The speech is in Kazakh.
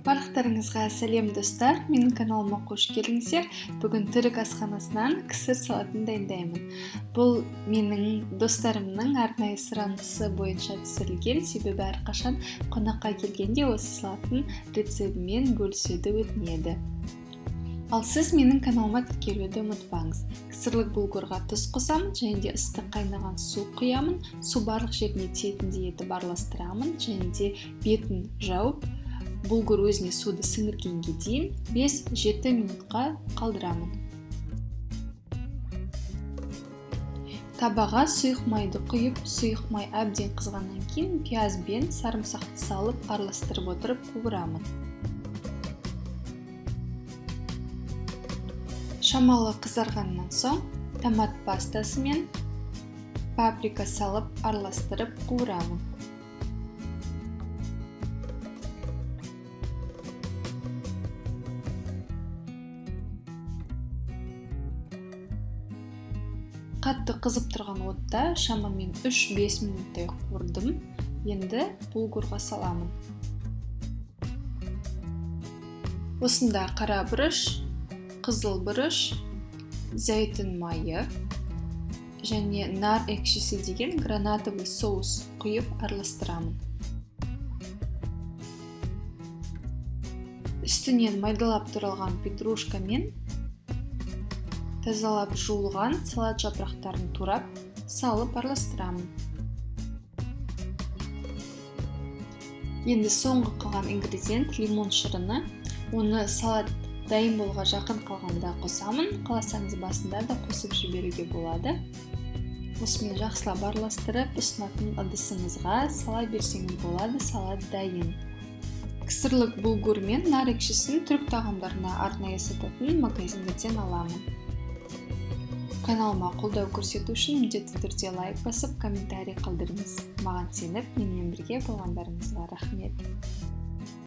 Барлықтарыңызға сәлем, достар! Менің каналыма қош келдіңіздер. Бүгін түрік асханасынан кісір салатын дайындаймын. Бұл менің достарымның арнайы сұранысы бойынша түсірілген, себебі әрқашан қонаққа келгенде осы салаттың рецептімен бөлісуді өтінеді. Ал сіз менің каналыма тіркелуді ұмытпаңыз. Кісірлік булгурға тұз қосамын және де ыстық қайнаған су құямын. Су барлық жеріне тиетіндей етіп араластырамын және де бетін жауып, булгур өзіне суды сіңіргенге дейін 5-7 минутқа қалдырамын. Табаға сұйық майды құйып, сұйық май әбден қызғаннан кейін пияз бен сарымсақты салып араластырып отырып қуырамын. Шамалы қызарғаннан соң томат пастасы мен паприка салып араластырып қуырамын. Қатты қызып тұрған отта шамамен 3-5 минуттай қуырдым. Енді булгурға саламын. Осында қара бұрыш, қызыл бұрыш, зәйтүн майы және нар екшісі деген гранатовый соус құйып араластырамын. Үстінен майдалап туралған петрушка мен тазалап жуылған салат жапырақтарын турап салып араластырамын. Енді соңғы қалған ингредиент лимон шырыны. Оны салат дайын болуға жақын қалғанда қосамын. Қаласаңыз басында да қосып жіберуге болады. Осымен жақсылап араластырып, ұсынатын ыдысыңызға сала берсеңіз болады, салат дайын. Кісірлік булгур мен нар екшісін түрік тағамдарына арнайы сататын магазиндерден аламын. Каналыма қолдау көрсету үшін міндетті түрде лайк басып, комментарий қалдырыңыз. Маған сеніп, менімен бірге болғандарыңызға рахмет.